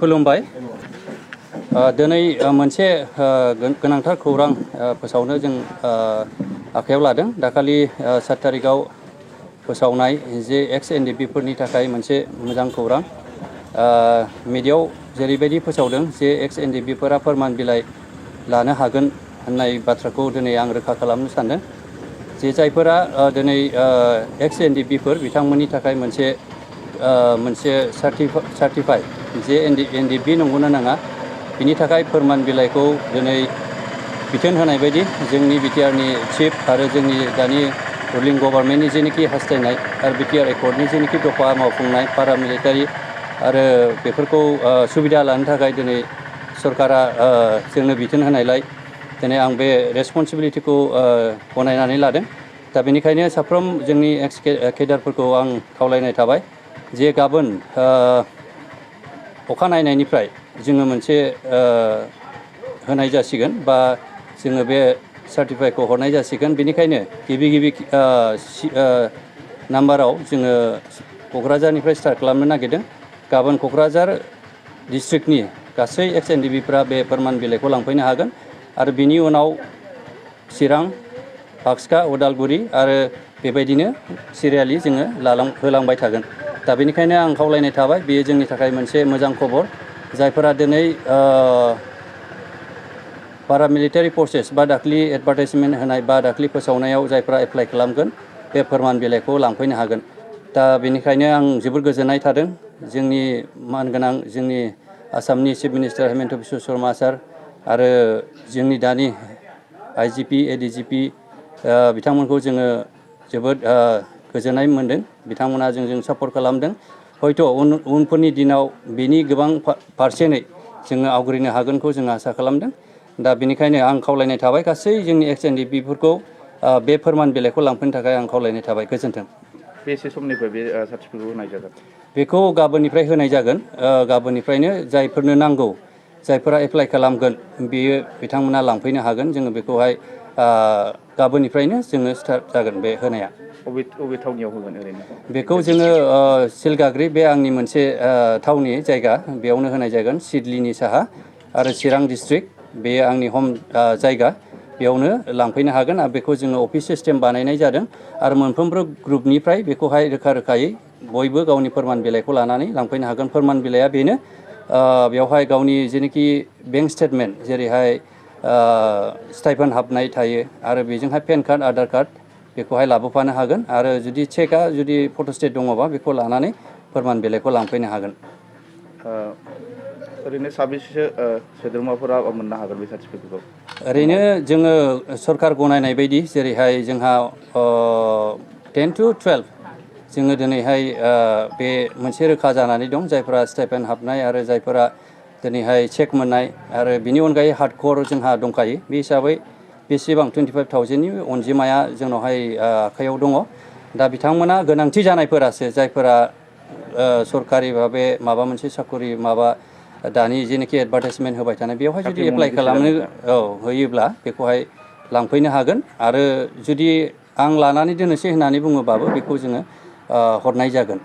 खुलुमबाय दिनै मोनसे गोनांथार खौरां फोसावनो जों आखायाव लादों दाखालि 7 तारिखआव फोसावनाय जे एक्स एनडिएफबि फोरनि थाखाय मोनसे मोजां खौरां मिडियायाव जेरैबायदि फोसावदों जे एक्स एनडिएफबि फोरा फोरमान बिलाइ लानो हागोन होननाय बाथ्राखौ दिनै आं रोखा खालामनो सानदों जे जायफोरा दिनै एक्स एनडिएफबि फोर बिथांमोननि थाखाय मोनसे सार्टिफाइ जे एनडिएफबि नंगौना नङा बिनि थाखाय फोरमान बिलाइखौ दिनै बिथोन होनाय बायदि जोंनि बिटिआरनि चिफ आरो जोंनि दानि रुलिं गभर्नमेन्टनि जेनोखि हास्थायनाय आरो बिटिआर एकर्डनि जेनोखि दफा मावफुंनाय पारामिलिटारि आरो बेफोरखौ सुबिदा लानो थाखाय दिनै सरकारा जोंनो बिथोन होनायलाय दिनै आं बे रेसपन्सिबिलिटिखौ गनायनानै लादों दा बेनिखायनो साफ्रोम जोंनि एक्स केडारफोरखौ आं खावलायनाय थाबाय जे गाबोन अखानायनायनिफ्राय जोङो मोनसे होनाय जासिगोन बा जोङो बे सार्टिफाइखौ हरनाय जासिगोन बेनिखायनो गिबि नाम्बाराव जोङो क'क्राझारनिफ्राय स्टार्ट खालामनो नागिरदों गाबोन क'क्राझार डिस्ट्रिक्टनि गासै एक्स एनडिएफबि बे फोरमान बिलाइखौ लांफैनो हागोन आरो बिनि उनाव चिरां बाक्सा उदालगुरि आरो बेबायदिनो सिरियालि जोङो होलांबाय थागोन दा बेनिखायनो आं खावलायनाय थाबाय बेयो जोंनि थाखाय मोनसे मोजां खबर जायफोरा दिनै पारामिलिटारि फर्सेस बा दाख्लि एडभार्टाइजमेन्ट होनाय बा दाख्लि फोसावनायाव जायफोरा एप्लाइ खालामगोन बे फोरमान बिलाइखौ लांफैनो हागोन दा बेनिखायनो आं जोबोर गोजोननाय थादों जोंनि मानगोनां जोंनि आसामनि चिफ मिनिस्टार हेमन्त बिश्व शर्मा सार आरो जोंनि दानि आइजिपि एडिजिपि बिथांमोनखौ जोङो जोबोद गोजोननाय मोनदों बिथांमोना जोंजों सापर्ट खालामदों हयथ' उनफोरनि दिनाव बेनि गोबां पारसेन्टै जोङो आवग्रिनो हागोनखौ जों आसा खालामदों दा बेनिखायनो आं खावलायनाय थाबाय गासै जोंनि एक्स एनडिएफबिफोरखौ बे फोरमान बिलाइखौ लांफैनो थाखाय आं खावलायनाय थाबाय गोजोन्थों बेसे समनिफ्राय बे सार्टिफिकेटखौ होनाय जागोन बेखौ गाबोननिफ्राय होनाय जागोन गाबोननिफ्रायनो जायफोरनो नांगौ जायफोरा एप्लाइ खालामगोन बेयो बिथांमोना लांफैनो हागोन जोङो बेखौहाय गाबोननिफ्रायनो जोङो स्टार्ट जागोन बे होनाया अबे थावनियाव होगोन ओरैनो बेखौ जोङो सिलगाग्रि बे आंनि मोनसे थावनि जायगा बेयावनो होनाय जागोन सिडलिनि साहा आरो चिरां डिस्ट्रिक्ट बेयो आंनि हम जायगा बेयावनो लांफैनो हागोन आरो बेखौ जोङो अफिस सिस्टेम बानायनाय जादों आरो मोनफ्रोमबो ग्रुपनिफ्राय बेखौहाय रोखायै बयबो गावनि फोरमान बिलाइखौ लानानै लांफैनो हागोन फोरमान बिलाइया बेनो बेवहाय गावनि जेनोखि बेंक स्टेटमेन्ट जेरैहाय स्टाइपेन्ड हाबनाय थायो आरो बेजोंहाय पेन कार्ड आधार कार्ड बेखौहाय लाबोफानो हागोन आरो जुदि चेकआ जुदि फट'स्टेट दङबा बेखौ लानानै फोरमान बिलाइखौ लांफैनो हागोन ओरैनो साबेसेसो सोद्रोमाफोरा मोननो हागोन बे सार्टिफिकेटखौ ओरैनो जोङो सरकार गनायनाय बायदि जेरैहाय जोंहा 10 to 12 जोङो दिनैहाय बे मोनसे रोखा जानानै दं जायफोरा स्टाइपेन्ड हाबनाय आरो जायफोरा दिनैहाय चेक मोननाय आरो बिनि अनगायै हार्डक'र जोंहा दंखायो बे हिसाबै बेसेबां 25,000नि अनजिमाया जोंनावहाय आखायाव दङ दा बिथांमोना गोनांथि जानायफोरासो जायफोरा सरकारि भाबे माबा मोनसे साखरि दानि जेनोखि एडभार्टाइजमेन्ट होबाय थानाय बेवहाय जुदि एप्लाइ खालामनो होयोब्ला बेखौहाय लांफैनो हागोन आरो जुदि आं लानानै दोननोसै होननानै बुङोबाबो बेखौ जोङो हरनाय जागोन